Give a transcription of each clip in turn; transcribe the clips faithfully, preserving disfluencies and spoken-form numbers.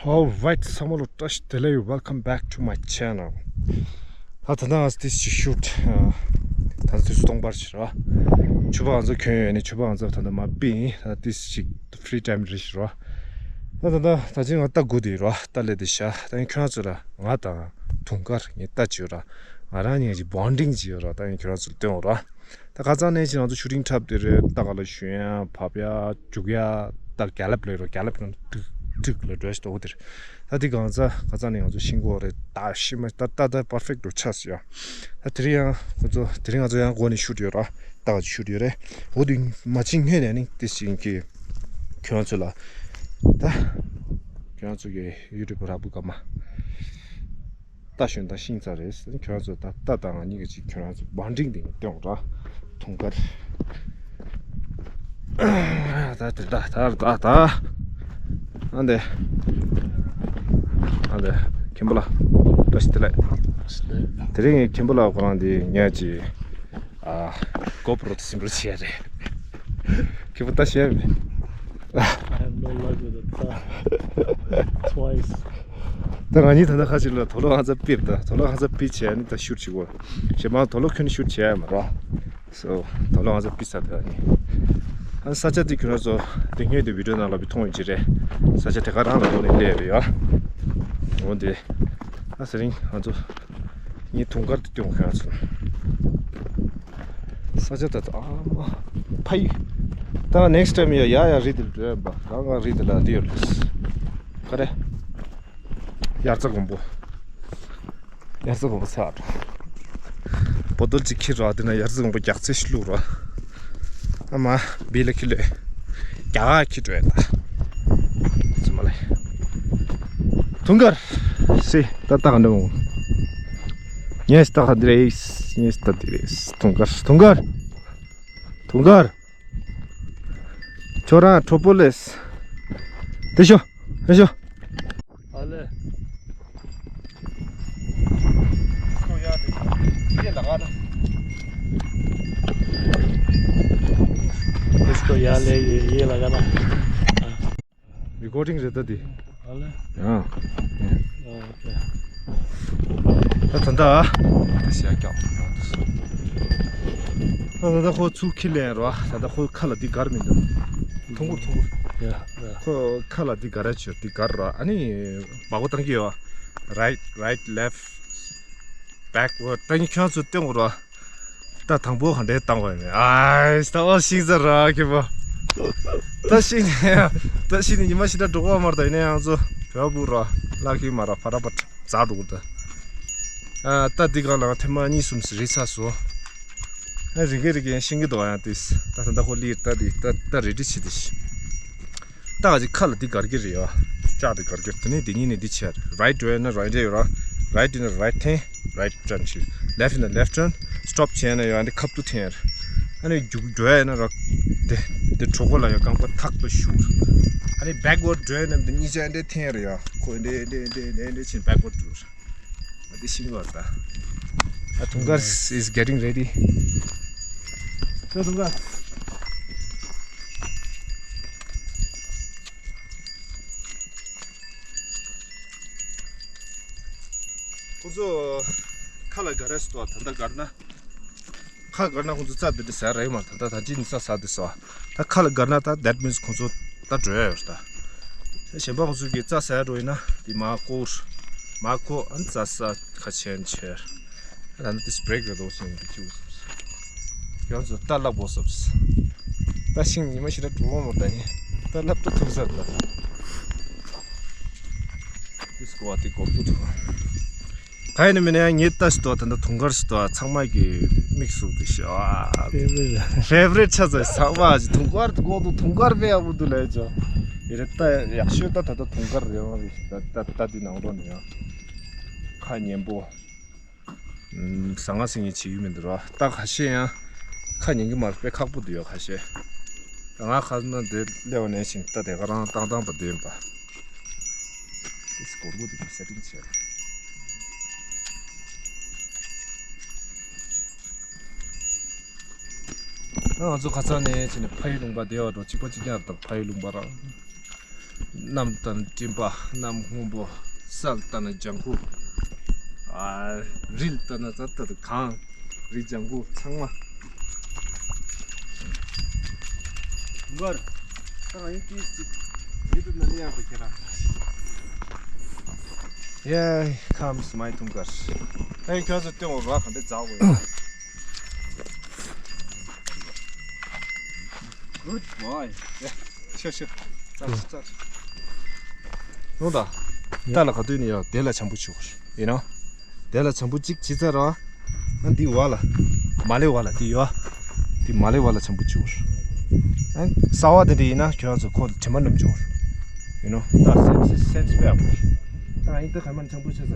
Alright, ཚང་མ་ལ་བཀྲ་ཤིས་བདེ་ལེགས། Welcome back to my channel. ད་ད་ལྟ་ང་ཚོ་ཏིས་ཅིག་ཤུཊ། ད་ལྟ་དུས་ཚོད་སྟོང་པར་བྱེད་ར། ཕྱུ་པ་ང་ཚོ་གྱོན་ཡོད་ནི། ཕྱུ་པ་ང་ཚོ་ད་ལྟ་མ་པིན། ད་ཏིས་ཅིག་ཕི་རི་ཊའིམ་རེད་ཤི་ར། ད་ད་ད་ད་ཅི་ང་ལྟ་དགོས་དེ་ར། ལྟ་ལས་དེ་ཤ་ད་ཡིན། ཁྱོད་ཚོ་ལ་ང་དང་དུང་དཀར་ངས་ལྟ་བྱོས་ར། ང་རང་གཉིས་ཀྱི་བོན་ཌིང་ཅིག་ཡོད་ར། ད་ཡིན་ཁྱོད་ཚོ་ལ་སྟོན་འོ་ར། ད་ཁ་སང་ནས་ཅི་ང་ཚོ་ཤུ་ཊིང་འཁྲབ་དེ་རེད། ད་ག་ལ་ཞུ་ཡ་བབ་ཡ་རྒྱུག་ཡ། ད་ག་ལབ་ལས་རོ། ག་ལབ་ན་ཏིག་ཏིག་ལ་འགྲོ་ཞིག་ཏོག་དེར། ད་དེ་གང་ཚ་ཁ་སང་ནས་ང་ཚོ་ཤིང་གོ་རེད། ད་ཤི་མ་ད་ད་ད་པར་ཕེག་ཊི་རུ་ཆགས་ཡ། ད་དེ་རིང་ཡང་ཁོ་ཚོ་དེ་རིང་ང་ཚོ་ཡང་སྒོ་ནས་ཤུཊ་ཡོད་ར། ད་ག་ཅི་ཤུཊ་ཡོད་རེད། འོ་དུ་མ་ཅིག་སྔོན་ནས་ནི་དེ་ཞིག་གི་ཁྱོད་ཚོ་ལ་ད་ཁྱོད་ཚོ་གི་ཡུ་ཊུབ་རག་པོ་ག་མ། རྟ་ཞོན་དང་ཤིང་ཚ་རེད། ཁྱོད་ཚོ་ད་རྟ་དང་གཉིས་ཀ་ཅིག་ཁྱོད་རང་ཚོ་བོན་ཌིང་དེ་སྟོན་ར། དུང་དཀར། ད་དེ་ད་ད་ད་ད། ཨ་འདེ། ཨ་འདེ། མཁན་པོ་ལགས། བཀྲ་ཤིས་བདེ་ལེགས། དེ་རིང་མཁན་པོ་ལགས་ཁོ་རང་དེ་ཉལ་གྱི། ཨ། གོ་པྲོ་དེ་སིམ་རོ་བྱས་རེད། ཁྱེད་པོ་ལྟ་ཤེས་མེད། I have no luck with the car. Twice. ད་ང་གཉིས་ད་ལྟ་ཁ་ཅིག་ལ་དོ་ལོ་ཧ་ཚ་པིབ། ད་དོ་ལོ་ཧ་ཚ་པི་བྱས་ནི་ད་ཤུཊ་བྱེད་གོ། ཞེ་མ་དོ་ལོ་ཁྱོན་ནི་ཤུཊ་བྱས་མ་རོ། སོ་དོ་ལོ་ཧ་ཚ་པི་ས་ད་ནི། ཨ་ས་ཆ་དེ་ཁྱོད་རང་ཚོ་དེ་སྔོན་དེ་བི་ཌིའོ་ནང་ལ་བི་མཐོང་ཡོད་ཀྱི་རེད། ས་ཆ་དེ་ག་རང་ལ་འགྲོ་ནས་སླེབས་རེད་ཡ། འོ་དེ། ཨ་ས་རིང་ང་ཚོ། ངའི་དུང་དཀར་དུ་སྐྱོང་ཁྱོད་ཚོ། ས་ཆ་ད་ཚོ་ཨ་མ། ཕ་ཡི། ད་ནེག་སི་ཊའིམ་ཡ་ཡ་ཡ་རི་དེ་འགྲོ་ཡ་པ། གང་གང་རི་དེ་ལ་འདི་ཡོད་རེད། ག་རེ། དབྱར་རྩྭ་དགུན་འབུ། དབྱར་རྩྭ་དགུན་འབུ་ཚ་འགྲོ། བོ་ཏོལ་གཅིག་ཁྱེར་ར། དེ་ན་དབྱར་རྩྭ་དགུན་འབུ་རྒྱག་ཚེ་ཤི་ལུག་ར། ཨ་མ། བི་ལ་ཁི་ལོས། རྒྱ་གར་ཁི་འགྲོ་ཡ་ད། ཙི་མ་ལེ། དུང་དཀར། སི། ད་ལྟ་ག་འདྲ་མོ། ངས་ལྟ་ག་འདི་རེད། ངས་ལྟ་འདི་རེད། དུང་དཀར། དུང་དཀར། དུང་དཀར། ཁྱོད་རང་གྲོགས་པོ་ལས། དེ་ཤོ། དེ་ཤོ། ཨ་ལེ། इसको या ले, ये, ये लगा ना। རི་ཀོར་ཌིང་རེད་ད་འདི། ཨ་ལེ། ཡང་། ཨོ་ཁེ། ད་ད་ད། དེ་ཤ་ཀྱང་། ད་ད་ད་ཁོ་ཚུར་ཁྱེར་ལེན་རོ། ད་ད་ཁོ་ཁ་ལ་འདི་གར་མི་འདུག་ཐུང་ཀུར་ཐུང་ཀུར། ཡ་ཡ། ཁོ་ཁ་ལ་འདི་གར་ཆོད་འདི་གར་རོ། ཨ་ནི་མ་གོ་བཏང་གི་ཡོད། Right, right, left, backward. ད་ནི་ཁྱོད་ཚོ་སྟོན་དགོས་རོ། ད་དང་པོ་ག་འདྲས་བཏང་བ་ཡིན་མིན། ཨའི་ད་འོ་ཤིག་ཟེར་ར་ཁྱེད་པོ། ད་ཤིག་ནས་ད་ཤིག་ནས་ཉི་མ་ཤི་ད་འགྲོ་གོ་མར་ད་ཡིན་ན་ཡང་ཚོ་བོད་བུ་ར་ལག་གི་མ་ར་ཕ་ར་པ་ཛ་འགྲོ་གི་ད། ཨ་ད་འདི་གང་ལ་ཐེངས་མ་གཉིས་གསུམ་ཞིག་རེད་ཚ་སོ། ཨ་རི་གེ་རི་གེ་ཤིང་གི་དོ་ཡང་ཏིས་ད་ད་ད་ཁོ་ལིར་ད་འདི་ད་ད་རེ་ཌི་བྱེད་དེ་ཤི། ད་ག་ཅིག་ཁ་ལ་འདི་གར་གི་རེད་ཡ། ལྕགས་འདི་གར་གི་དེ་ནས་འདི་གཉིས་ནས་འདི་ཆེ་རེད། Right འགྲོ་ཡ་ན་right འགྲོ་ཡོད་ར། Right ཡིན་ན་right འཐེན། Right turn བྱེད། Left ཡིན་ན་left turn། Stop བྱས་ན་ཡང་འདི་ཁབ་ཏུ་འཐེན་ཡ་རེད། ཨ་ནི་རྒྱུག་འགྲོ་ཡ་ན་ར། དེ་དེ་གྲོགས་པོ་ལ་ཡང་རྐང་པ་ཐག་པ་ཞུགས། ཨ་ནི་backward འགྲོ་ཡ་ན་འདི་གཉིས་ཆ་འདི་འཐེན་ཡ་རེད་ཡ། ཁོ་འདི་འདི་འདི་འདི་འདི་ཕྱིན་backward འགྲོ་རེད། ཨ་འདི་ཤིང་བར་ད། ཨ་དུང་དཀར་is getting ready. ད་དུང་དཀར། ཁོ་ཚོ་ཁ་ལ་ག་རེ་སྟོ་ད་ལྟ་གར་ན། ཁ་གར་ན་ཁོ་ཚོ་རྩྭ་འདི་འདྲ་ཟ་ར་ཡོད་མ་རེད། ད་ལྟ་ད་ཅི་ནི་རྩྭ་ཟ་འདི་ཟ། ད་ཁ་ལ་གར་ན་ད་that means ཁོ་ཚོ་ད་འགྲོ་ཡ་ཡོད་རེད་ད། ད་གཞན་པ་ཁོ་ཚོ་གི་རྩྭ་ཟ་འགྲོ་ཡིན་ན་འདི་མ་བསྐོར། མ་བསྐོར་ཨ་ནི་རྩྭ་ཟ་ཁ་ཆེན་ཆེར། ད་ནི་དེ་སི་བྷི་རེག་རེད་འདུག་ཟེར་ནས་འདི་ཅིག་ཡོངས་སུ་ལྟ་ལབ་དགོས་སོབ། ད་ཤིང་ཉི་མ་ཤི་ར་གྲུ་བོ་མོ་ད་ཡིན། ད་ལབ་ཏུ་ཐུག་ས་རེད་ད། དེ་སྐོར་བ་དེ་སྐོར་དུ་ཐུག་ག་ཡིན་ནི་མིན་ན་ཡང་ངའི་ལྟ་ཞིག་ཏུ་ད་ལྟ་དུང་དཀར་ཞིག་ཏུ་ཚང་མ་གི་མིག་ཟུག་ཏུ་ཤི་ཨ། ཕེ་ཝ་རི་ཊི། ཕེ་ཝ་རི་ཊི་ཆ་ཚང་ཚང་མ་ཞིག་དུང་དཀར་དུ་གོ་དུ་དུང་དཀར་བས་ཨ་བུ་དུ་ལས་ཅོ། ཡི་རེ་ལྟ་ཡག་ཤོས་ད་ད་ལྟ་དུང་དཀར་རེད་བ་རེད་ད་ད་ད་འདི་ནང་ལོགས་ནས་ཡང་། ཁ་ཉན་པོ། ཟ་ང་ཟིང་ངེ་བྱེད་ཡུལ་མི་འདུག་ར། ད་ཁ་ཤས་ཡང་ཁ་ཉན་གི་མ་རེད། དཔེ་ཁག་པོ་འདུག་ཡོད་ཁ་ཤས། ད་ང་ཁ་ན་འདི་སླེབས་པ་ནས་བཞིན་ད་དེ་ག་རང་བཏང་བཏང་པ་འདི་ཡིན་པ། ཨིས་སྒོར་སྒོར་འདི་གི་སེ་ཊིང་བྱས། ང་ཚོ་ཁ་སང་ནས་བྱས་ནས་ཕ་ཡུལ་ལུང་པ་བདེ་བ་འགྲོ་གཅིག་པ་གཅིག་རྐྱང་རེད། ད་ཕ་ཡུལ་ལུང་པ་ར། གནམ་ལྟ་ན་སྤྲིན་པ། གནམ་སྔོན་པོ། ས་ལྟ་ན་ལྗང་ཁུ། ཨ། རི་ལྟ་ན་ད་ལྟ་གངས། རི་ལྗང་ཁུ་ཚང་མ། མགར། ད་ང་ཡིན་ཏིས་ཅིག་ཡུ་ཊུབ་ནང་ལ་ཡང་དུ་ཁྱེད་རང་། Yeah, comes my ཐུང་དཀར། ཨེ། ཁྱོད་ཚོ་སྟོན་འོ་ར་ག་འདྲ་འཛག་གོ་ཡ། Good boy. ཤོ་ཤོ། ཙག་ཙག་ལོ་ད། ད་ལ་ག་དུས་ནས་ཡོད་དེ་ལ་བྱམས་པོ་བྱེད་དགོས་ཡིན་ནོ། དེ་ལ་བྱམས་པོ་གཅིག་བྱེད་ཚར་ར། ང་འདི་བ་ལ། མ་ལེ་བ་ལ་འདི་ཡོད། འདི་མ་ལེ་བ་ལ་བྱམས་པོ་བྱེད་དགོས། ཨ། གསར་བ་དེ་འདྲ་ཡིན་ན་ཁྱོད་ཚོ་ཁོ་དྲི་མ་ནམ་བྱུང་། ཡིན་ནོ། ད་སེམས་སེམས་སེམས་སྤེལ་བ། ད་ཡིན་ད་ག་མ་བྱམས་པོ་བྱེད་ཚར།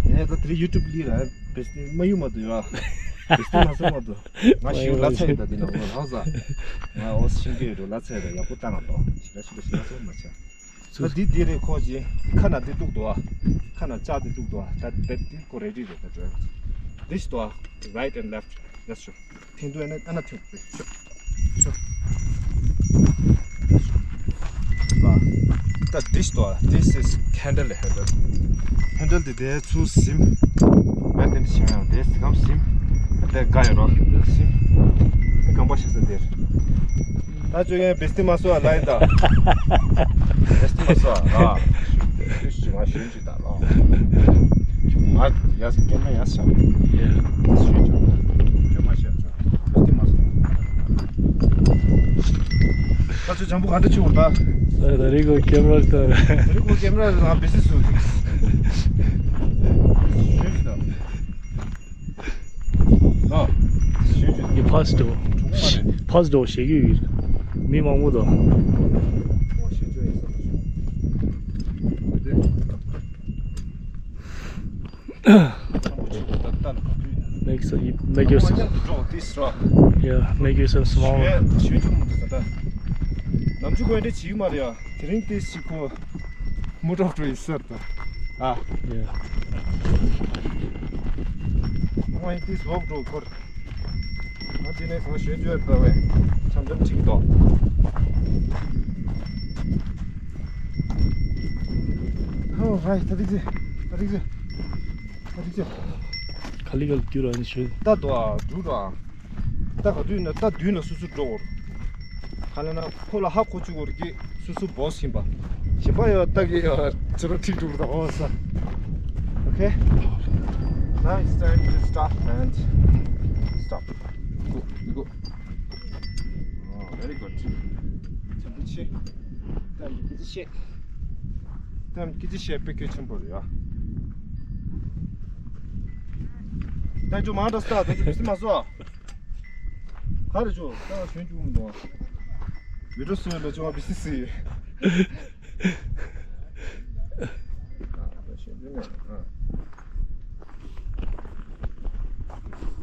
ངས་ད་དེ་རིང་ཡུ་ཊུབ་ལི་ར་བེ་སྟི་མ་ཡུ་མ་དུ་ཡོད། བེ་སྟི་མ་སོ་མ་དུ། ང་ཞུ་ལ་ཚེ་ད་འདི་ན་འོ་ལགས་ས། ང་འོ་ཤིང་གི་རུ་ལ་ཚེ་ད་ཡག་པོ་བཏང་ང་དོ། ཞི་ལ་ཞི་ལ་ཞི་ལ་སོ་མ་ཆ། ད་འདི་འདི་རེད་ཁོ་ཅི། ཁ་ན་འདི་འདུག་དོ། ཁ་ན་ལྕགས་འདི་འདུག་དོ། ད་འདི་འདི་ཁོ་རེ་རེ་རེད་ད་འགྲོ། This door, right and left. That's true. ཐེན་ཏུ་ཨ་ན་ཨ་ན་ཐུག་ཤོ་ཤོ། ད་this door, this is handle, handle. Handle དེ་དེ་ཚུར་ཟིན། ང་དེ་འདྲ་བྱེད་ཡང་དེ་སི་ཀམ་ཟིན། དེ་ག་ཡོད་རོགས་དེ་ཟིན། རྐང་པ་ཞིག་ཟིན་དེར། ད་ཅོ་ཡང་བེ་སྟི་མ་སོ་ཨ་ལ་ཡི་ད། བེ་སྟི་མ་སོ་ཨ་ར། ཤུ་ཤུ་ང་ཞོན་ཅིག་ད་ལོ། ང་ཡ་སི་སྐྱེ་མ་ཡ་སི་ཤ། ཡ། ཞོན་ཅིག་སྐྱེ་མ་ཤ་ཅོ། བེ་སྟི་མ་སོ། ད་ཚོ་ཇམ་པོ་ག་འདྲ་ཆུ་བོར་ད། ད་རེས་ཀོ་ཀེམ་ར་ལྟ། ད་རེས་ཀོ་ཀེམ་ར་ལ་བེ་སི་སུ། ཞོན་ཅིག་ད། ཨ། ཞོན་ཅིག་ད། ངས་ཕ་སི་ཏོ། ཕ་སི་ཏོ་ཞེ་གི་ཡོད། མི་མང་པོ་དང་། Make some, make yourself, yeah, make yourself small. ནམ་ཆུ་གོན་འདྲ་བྱིའུ་མ་རེད་ཡ། དེ་རིང་ཏིས་ཞིག་ཁོ་མུ་ཏོག་ཏུ་ཡི་སར་དུ། ཨ། Yeah. ང་ཡི་ཏིས་ཝོག་འགྲོ་ཁོར། ང་དེ་ནས་ཁོ་ཞོན་བརྗོད་ལྟ་བས་འཆམ་འཆམ་ཅིག་འདུག་ཨོ་རའིཊ། ད་ཏིག་ཙི། ད་ཏིག་ཙི། ད་ཏིག་ཙི། ག་ལི་ག་ལི་རྒྱུ་ར་ནི་ཞོན། ད་འདུག་ཨ། འགྲོ་ར། ད་ག་དུས་ན་ད་མདུན་ལ་སུ་སུ་འགྲོ་འོར། ག་ལ་ན་ཁོ་ལ་ཧ་གོ་བཅུག་འོར་གི་སུ་སུ་བོས་ཡིན་པ། ཞིམ་པ་ཡོད་ད་གི་ཡོད་ཚུར་ཁྲིག་འགྲོ་ད་འོ་ས། Okay. Now it's time to stop and stop. Go, go. Oh, very good. ཆེན་པོ་ཆེ། ད་ཡི་གེ་ཅི་ཤེས། ད་ཡི་གེ་ཅི་ཤེས་པེ་ཁེ་ཆེན་པོ་རེད་ཡ། ད་ཅུ་མང་དྲགས་ད་ད་ཅུ་བི་སི་མ་སོ། ག་རེ་ཆོ་ད་གཞོན་ཅུང་མི་འདུག་ཨ། མི་འགྲོ་སོང་ལ་ཅུང་བི་སི་སི། ཨ་ད་གཞོན་ཅུང་མེད་ཨ།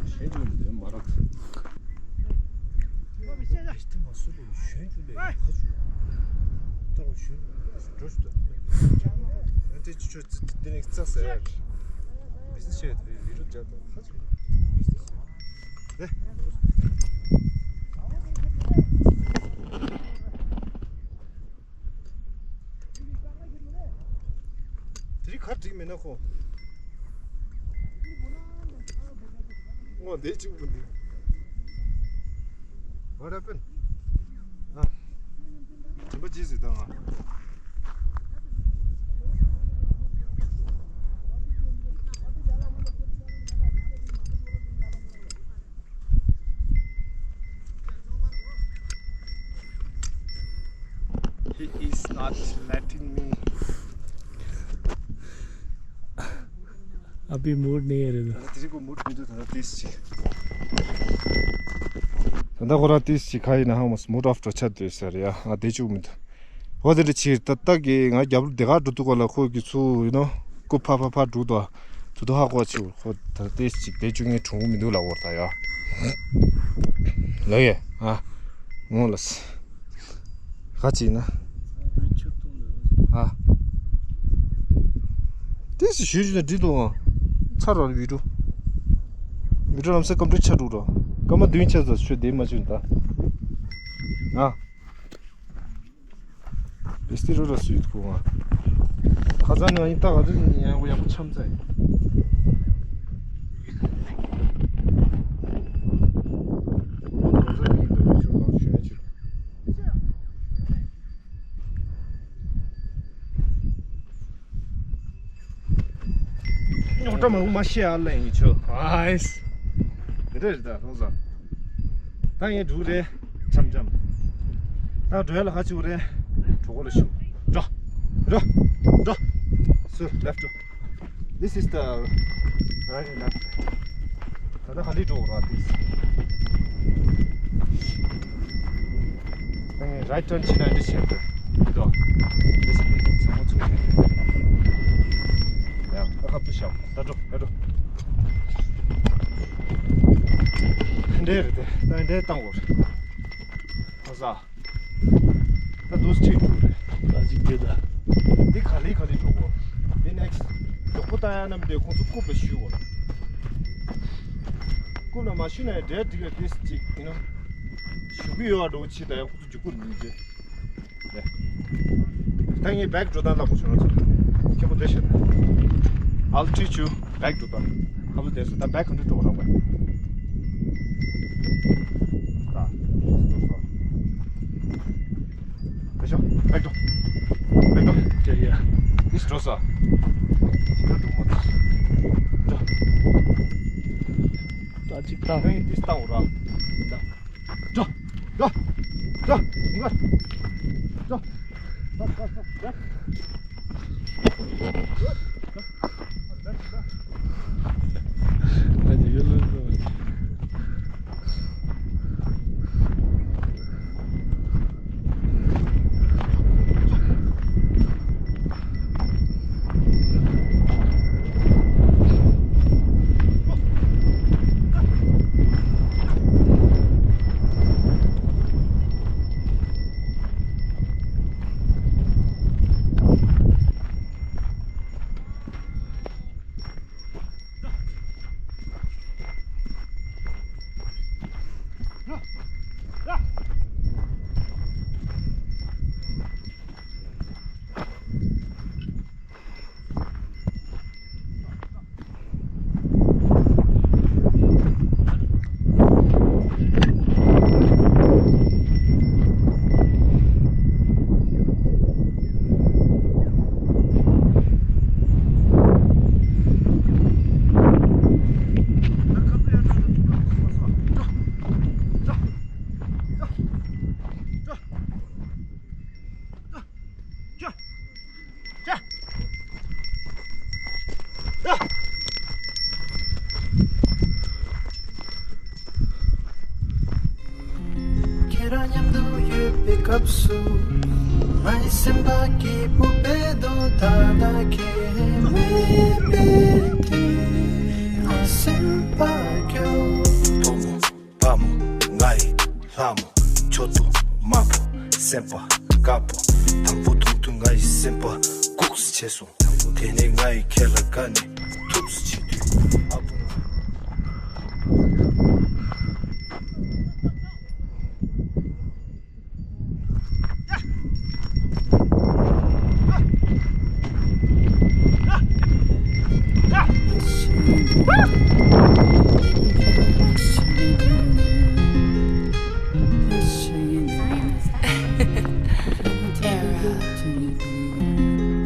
གཞོན་ཅུང་མི་འདུག་མ་རག་ཚེ། བི་སི་མ་སུ་ལ་གཞོན་ཅུང་ལས་ཁ་ཆུ། ད་གཞོན་འགྲོ་ཤི་ད། ཨ་ཏེ་ཅི་ཆོ་ཙི་ཏེ་ནེ་ཙག་སེ། བི་སི་ཤེ་ཏེ་བི་རུ་ཇ་ད་ཁ་ཆུ། དེ་རིང་གར་འགྲིག་མེད་ན་ཁོ། ངོ་དེ་གཅིག་པུ་འདུག What happened? ཨ། དྲན་པ་ཅི་ཟིག་དང་ཨ། He is not letting me. ཨ་པི་མུ་ཌི་ནི་རེད། ད་དེ་རིང་ཁོ་མུ་ཌི་མི་འདུག་ད་ལྟ་ཏིས་ཅི། ད་ལྟ་ཁོ་རང་ཏིས་ཅི་ཁ་ཡིན་ན་ཧ་མ་སི་མུ་ཌི་ཨོཕ་འགྲོ་ཆ་འདུག་ཟེར་ཡ། ཨ་དེ་བཅུག་མི་འདུག་ཧོ་དེ་འདྲ་ཕྱིར་ད་ལྟ་གི་ང་རྒྱབ་ལོ་དེ་ག་འགྲོ་དུས་ག་ལ་ཁོ་གི་ཚུར་ཡིན་ནོ། ཀུ་ཕ་ཕ་ཕ་འགྲོ་དོ། དུ་དུ་ཧ་གོ་ཆུ་ཁོ་ད་ཏེས་ཅིག་དེ་བཅུ་ངའི་གྲུང་མི་འདུག་ལ་འོར་ད་ཡ། ལོ་ཡེ་ཨ། ངོ་ལ་སི། ག་ཅིག་ན། ཨ། ཏེས་ཞུ་ཞུ་ན་འདི་དུ་ཨ། ཚར་རོ་བི་ཌུ། བི་ཌུ་ལམ་སེ་ཀམ་ཏུ་ཆ་འགྲོ་རོ། ཀ་མ་བདུན་ཆ་ཟ་ཆུ་དེ་མ་ཆུ་ད། ཨ། བེ་སྟི་རུ་ར་སུ་ཡོད་ཁུ་ང་། ཁ་ཚ་ནི་ཡིན་ད་ག་ཚོད་ཡང་ཡག་པོ་འཆམ་ཚ་ཡིན། ཉོག་ཏྲ་མ་མ་ཤེས་ཨ་ལེ་ཡིན་ཆོ་ཨིས། འདི་འདྲ་རེད་ད་རོང་ཟ། ད་ངས་འགྲུག་རེད། འཆམ་འཆམ། ད་འགྲོ་ཡ་ལ་ཁ་ཆུ་རེད། གྲོགས་པོ་ལ་ཞུ། འགྲོ། འགྲོ། འགྲོ། སུ་left འགྲོ། This is the right and left. ད་ལྟ་ག་ལེ་འགྲོ་ར་this. ད་ངས་right turn བྱེད་ན་འདི་བྱེད་དགོས། འདི་དོ། འདི་བྱེད་དགོས། ཚང་མ་ཚུགས་བྱེད་དགོས། ཡ་ཨ་ཁ་བུ་ཤ་ད་འགྲོ་ད་འགྲོ། འདྲེ་རེད་དེ་ད་འདྲེ་བཏང་བོར། ཨ་ཟ། ད་དུས་ཁྲིད་འགྲོ་རེད། ད་ཅིག་དེ་ད། འདི་ག་ལེ་ག་ལེ་འགྲོ་གོ། འདི་next མགྱོགས་པོ་བཏང་ཡ་རྣམས་དེ་ཁོང་ཚོ་རྐུབ་ལ་ཞུ་བོར། རྐུབ་ལ་མ་ཞུ་ན་འདྲེ་འགྲིག་ག་this ཅིག་ཡིན་ན། ཞུ་གི་ཡོད་ཨ་འགྲོ་ཆི་ད་ཡ་ཁོ་ཚོ་རྒྱུག་ཁུར་མི་བྱེད། ད་ངས་back འགྲོ་སྟངས་ལབ་དགོས་བྱུང་ན་ཚོ། མཁན་པོ་འདྲེ་ཤོད། I'll teach you back འགྲོ་སྟངས། ཁ་བུ་དེ་སུ་ད་back ག་འདྲ་འགྲོ་བ་རག་པ། ད། ད་ཤོག back འགྲོ། back འགྲོ། ཡ་ཡ། this འགྲོ་ས། འགྲོ་འགྲོ་མ་ད། འགྲོ། ད་ཅིག་ད། ངས་this བཏང་བ་ར། ད། འགྲོ། འགྲོ། འགྲོ། འགྲོ། འགྲོ། འགྲོ། འགྲོ། འགྲོ། ཁྱེད་རང་མཉམ་དུ་ཡོད་པའི་སྐབས་སུ། ངའི་སེམས་པ་སྐྱིད་པོ་བེ་དོ་ད་ལྟ་ཁྱེད་མེད་པས་དེ་ང་སེམས་པ་སྐྱོ། བུ་མོ། བ་མོ། ང་ཡི་ལྷ་མོ། མཆུ་ཏོ་དམར་པོ། སེམས་པ་དཀར་པོ། དང་པོ་མཐོང་དུས་ང་ཡི་སེམས་པ་ལྐུགས་སུ་བྱས་སོང་། དེ་ནས་ང་ཡི་ཁྱེད་ལ་དགའ་ནས་ཐུགས་སུ་ཆུད་དུས་ཨ་ཕོ།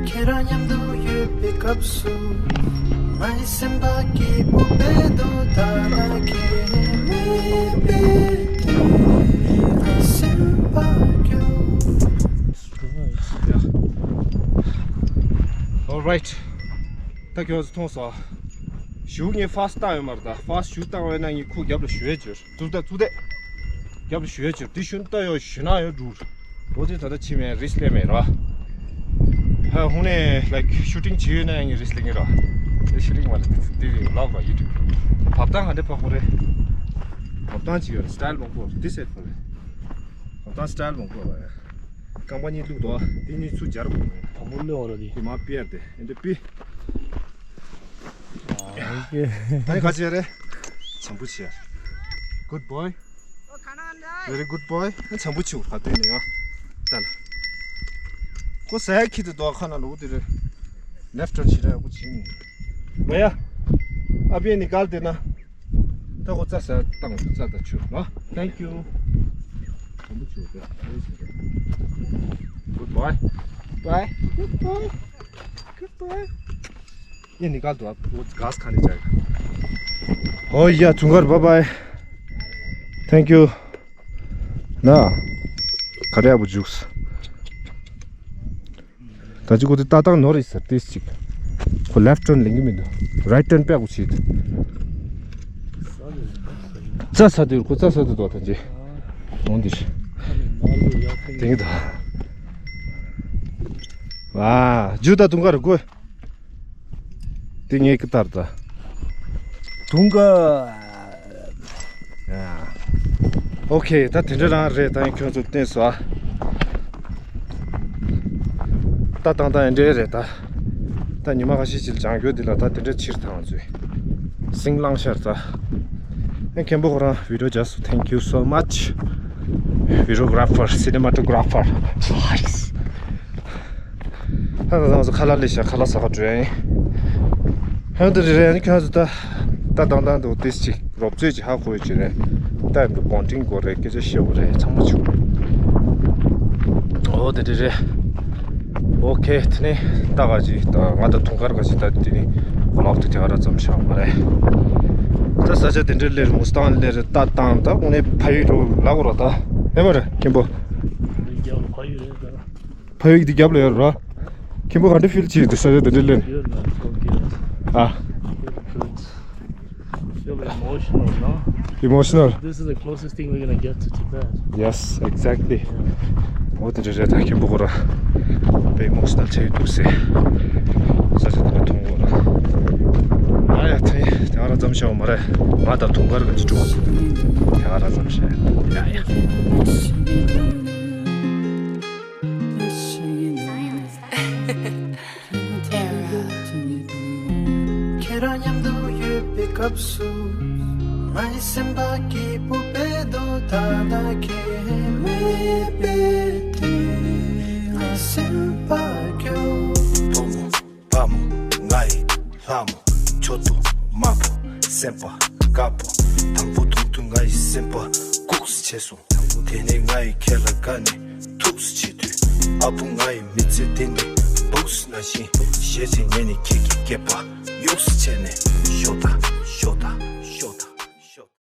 ཁྱེད་རང་མཉམ་དུ་ཡོད་པའི་སྐབས་སུ། ངའི་སེམས་པ་སྐྱིད་པོ་བེ་དོ་ད་ལྟ་ཁྱེད་མེད་པས་དེ་ང་སེམས་པ་སྐྱོ། Alright. ད་ཁྱོད་ཚོ་མཐོང་སོང་། གཞུག་ངས་fast བཏང་ཡོད་མ་རེད་ད། fast གཞུག་བཏང་བས་ན་ངས་ཁོ་རྒྱབ་ལ་གཞུ་ཡས་བྱོས། ཚུར་ལྟ་ཚུར་ལྟ། རྒྱབ་ལ་གཞུ་ཡས་བྱོས། དེ་གཞུ་ལྟ་ཡོད་གཞུ་ན་ཡོད་འགྲུར། ལོ་ཚོད་ད་ལྟ་ཕྱིན་མེད་རིས་ལས་མེད་ར། ཧ་ཧུ་ནས་like shooting བྱེད་ཡོད་ན་ངས་རིས་ལས་ངེས་ར། དེ་shooting མ་རེད་དེ་དེ་ལོག་ར་ཡིད་དུ། བབ་ཐང་ག་འདྲ་ཕག་པོ་རེད། བབ་ཐང་ཅིག་ཡོད་རེད། style མང་པོ་རེད། དེ་སེད་པོ་རེད། བབ་ཐང་style མང་པོ་རེད། རྐང་པ་གཉིས་བླུགས་དོ། དེ་གཉིས་ཚུར་སྦྱར་དགོས། དང་པོ་གློད་འོང་ར་དེ། དེ་མ་པི་ཡར་དེ་ཨེ་འདྲ་པི། ཨ་ཨོ་ཁེ། ད་ནི་ག་བྱེད་རེད། བྱམས་པོ་བྱེད། Good boy། Very good boy། བྱམས་པོ་བྱེད་ག་དུས་ནས་ཡང་། ལྟ་ལ། वो सह खिद दो खाना लोग तेरे left turn छिरा कुछ नहीं। भैया, अब ये निकाल देना। तो को चासा तंग चासा छु, हाँ? Thank you. Good boy. Bye. Good boy. Good boy. ये निकाल दो आप, वो घास खाने जाएगा। Oh yeah, चुंगर, bye bye. Thank you. ना, खड़े अब जूस। ད་ཅི་ཁོ་དེ་ལྟ་སྟངས་ནོར་རེད་ཟེར་ཏེ་ཅིག་ཁོ་ལེཕ་ཊར་ཊརན་ལེན་གི་མི་འདུག་རའིཊ་ཊརན་པས་ཁོ་བྱེད། རྩྭ་ཟ་དུས་ཁོ་རྩྭ་ཟ་དུས་དོ་ད་ཅི། འོང་དེ་ཤི། དེང་གི་དོ། ཨ་ཇུ་ད་དུང་ག་རུ་དགོས། དེ་ངས་ཀི་ལྟར་ད། དུང་ག་ཨོ་ཁེ། ད་དེ་འདྲ་རང་རེད། ད་ཡིན་ཁྱོད་ཚོ་བསྟན་སོ། ད་དང་ད་ཡིན་འདྲ་རེད་ད། ད་ཉི་མ་ཁ་ཤས་ཅིག་ལ་བྱང་རྒྱུ་འདི་ལ་ད་དེ་འདྲ་ཕྱིར་ཐང་ཚོས་སིང་ལང་ཤར་ད། ཨེ་མཁན་པོ་ཁོ་རང་བི་ཌིའོ་རྒྱབ་སོང་། Thank you so much. Videographer, cinematographer. ད་ད་ང་ཚོ་ཁ་ལག་ལས་ཤག་ཁ་ལག་ཟ་ག་འགྲོ་ཡིན། ཧན་དེ་རེད་རེད། ཁྱོད་ཚོ་ད་ད་དང་དང་དུ་ཏིས་ཅིག་རོབ་ཙེ་ཅིག་ཧ་གོ་ཡོད་ཅིག་རེད། ད་ཡིན་དུ་བོན་ཊིང་དགོས་རེད། སྐད་ཆ་བཤད་དགོས་རེད། ཚང་མ་བྱུང་། ཨོ་དེ་འདྲ་རེད། ཨོ་ཁེ། དེ་ནས་ད་ག་ཅིག་ད་ང་ད་དུང་དཀར་ག་ཅིག་ད་དེ་ནས་ལོག་ཏུ་དེ་ག་ར་ཙམ་བྱ་བ་རེད། ད་ས་ཆ་དེ་འདྲ་ལེར་མུ་སི་ཏང་ལེར་ད་དང་ད་དངོས་གནས་ཕ་ཡུལ་རུ་ལ་གོ་ར་ད་ཧེ་མ་རེད་མཁན་པོ། ཕ་ཡུལ་གྱི་འདི་རྒྱབ་ལ་ཡོད་ར། མཁན་པོ་ག་འདྲ་ཕིལ་བྱེད་འདུག་ས་ཆ་འདི་འདྲ་ལེན། Good, man. So good. ཨ། Good. Feel emotional, no? Emotional. This is the closest thing we're gonna get to Tibet. Yes, exactly. འོ་དེ་འདྲ་རེད། ད་མཁན་པོ་ཁོ་ར་དཔེ་ཨི་མོ་ཤི་ནལ་ཆགས་འདུག་ཟེར། ས་ཆ་དེ་འདྲ་མཐོང་གོ་ར། ཨ་ཡ་ཐེ་དེ་ག་ར་ཙམ་བྱ་བ་མ་རེད། ང་ད་དུང་དཀར་ག་ཅིག་འགྲོ་བ་ཟེར། དེ་ག་ར་ཙམ་བྱ་ཡ་ཡ། ཁྱེད་རང་མཉམ་དུ་ཡོད་པའི་སྐབས་སུ། ངའི་སེམས་པ་སྐྱིད་པོ་དཔེ་དོ་ད་ལྟ་ཁྱེད་མེད་པའི་དུས། ངའི་སེམས་པ་སྐྱོ། བུ་མོ་བུ་མོ་ང་ཡི་ལྷ་མོ། མཆུ་ཏོ་དམར་པོ་སེམས་པ་དཀར་པོ། དང་པོ་མཐོང་དུས་ངའི་སེམས་པ་ཁུག་སེ་བྱས་སོང་། དེ་ནས་ང་ཡི་ཁྱེད་ལ་དགའ་ནས་ཐུགས་སུ་ཆེ་དུས། ཨ་བུ་ང་ཡི་མི་ཚེ་འདི་ནི་སྦུག་སུ་ན་བཞིན་ཤེས་བྱས་ངས་ནི་ཁྱེད་ཀྱི་སྐེད་པ་གཡུགས་སུ་བྱས་ནས་ཤོག་ད་ཤོག་ད་ཤོག་ད།